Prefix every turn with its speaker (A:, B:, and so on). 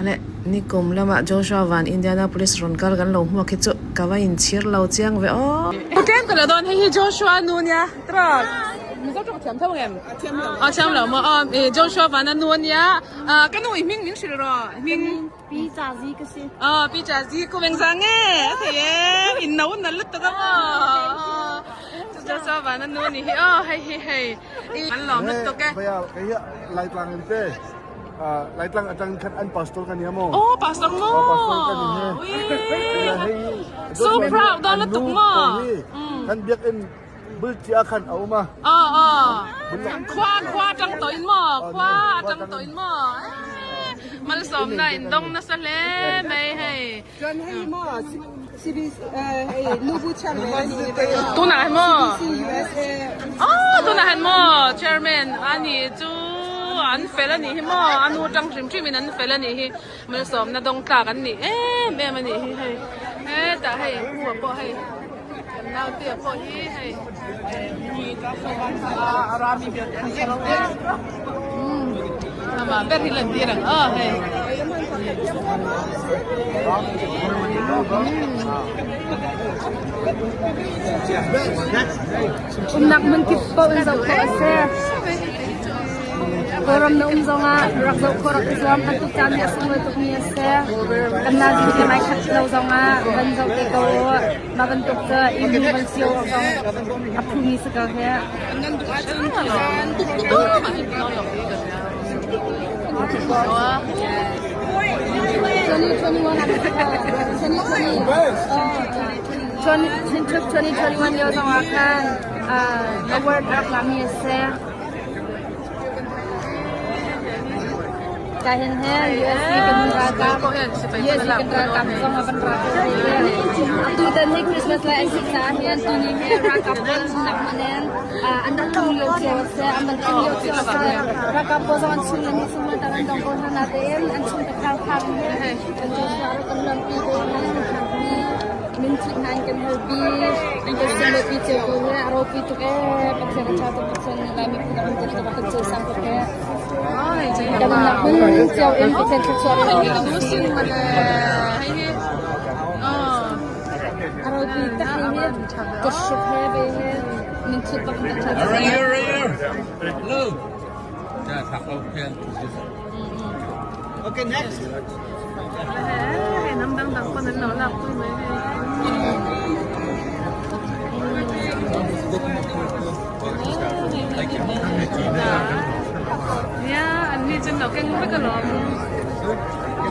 A: Awle, nikum lamah Joshua van Indianapolis rawn kal kan lo hmuak hi chu ka va inchhir lo chiang ve aw. Pu tlem ka la dawn, hei hi Joshua nu nia truck. Mizo tawng thiam tho ngem? A thiam lo. A thiam lo maw? Aw, Joshua vana nu ania. Ka nu i hming min hrilh rawh, hming.
B: Pi Chazi ka si.
A: Aw, Pi Chazi kum engzah nge? A thei e, in no nal lutuk a maw? Joshua vana nu anih hi aw, hei hi hei. Kan lawm lutuk e.
C: Hei, kei hi Laitlang in te. Laitlang atang khan an pastor ka nia maw?
A: Oh, pastor maw?
C: Oh, pastor ka ni he.
A: So proud dawn lutuk maw?
C: Kan biakinn bul chia khan a um a.
A: Oh, oh. Khua khua atang tawh in maw? Khua atang tawh in maw? Malsawmna in dawng nasa hle mai hei.
D: Chuan hei maw CBC hei Nubu chairman a ni ve.
A: Tunah hian maw?
D: CBC USA.
A: Oh, tunah hian maw chairman a ni chu an fel a nih hi maw a nu tang hrim hrim in an fel a nih hi malsawmna dawng tlak an ni em em a nih hi hei hetah hei pu ah pawh hei kan naute ah pawh hi hei Amah ber hi lan tir ang aw hei.
B: Umnak hmun kip paoh in zoh khawh a si. Kawlram na um zongah rak zoh khawh rak i zuam bantuk caan hi a sunglawi tukmi a si. Kan nazi te mai khat lo zongah van zoh te ko u. Mah bantuk cu i hmu van sio zong a phumi si ko hi. 2021 lio zongah khan award rak lami a si. Ka hin he USC kan ralkap USC kan ralkap zong a van ra Tutan hi Christmas lai an si caah hin tuni hi ralkap pawl nak manen an rak tlung lio cio a si an van tlung lio cio a si ralkap pawl zong an chung an chung tan an dong ko hna natein an chung te khar khar hin kan Joshua rak kan lampi ko hna min thut hna in kan halpi an kan sinlopi cio ko he a ropi tuk ee Pathian a ṭha tuk Pathian nih Lai miphun a kan tuk tuk a kan cawisang tuk he kan nak hun cio in Pathian thluachuah a ropi tak hi hi ka shuk he ve he min thut bak in ka ṭha
E: Right here, right here. Hello. Okay, next.
A: Hei nam dang dang pawn an lo lak pui mai hei. Nia an ni chu an lo keng vek alawm.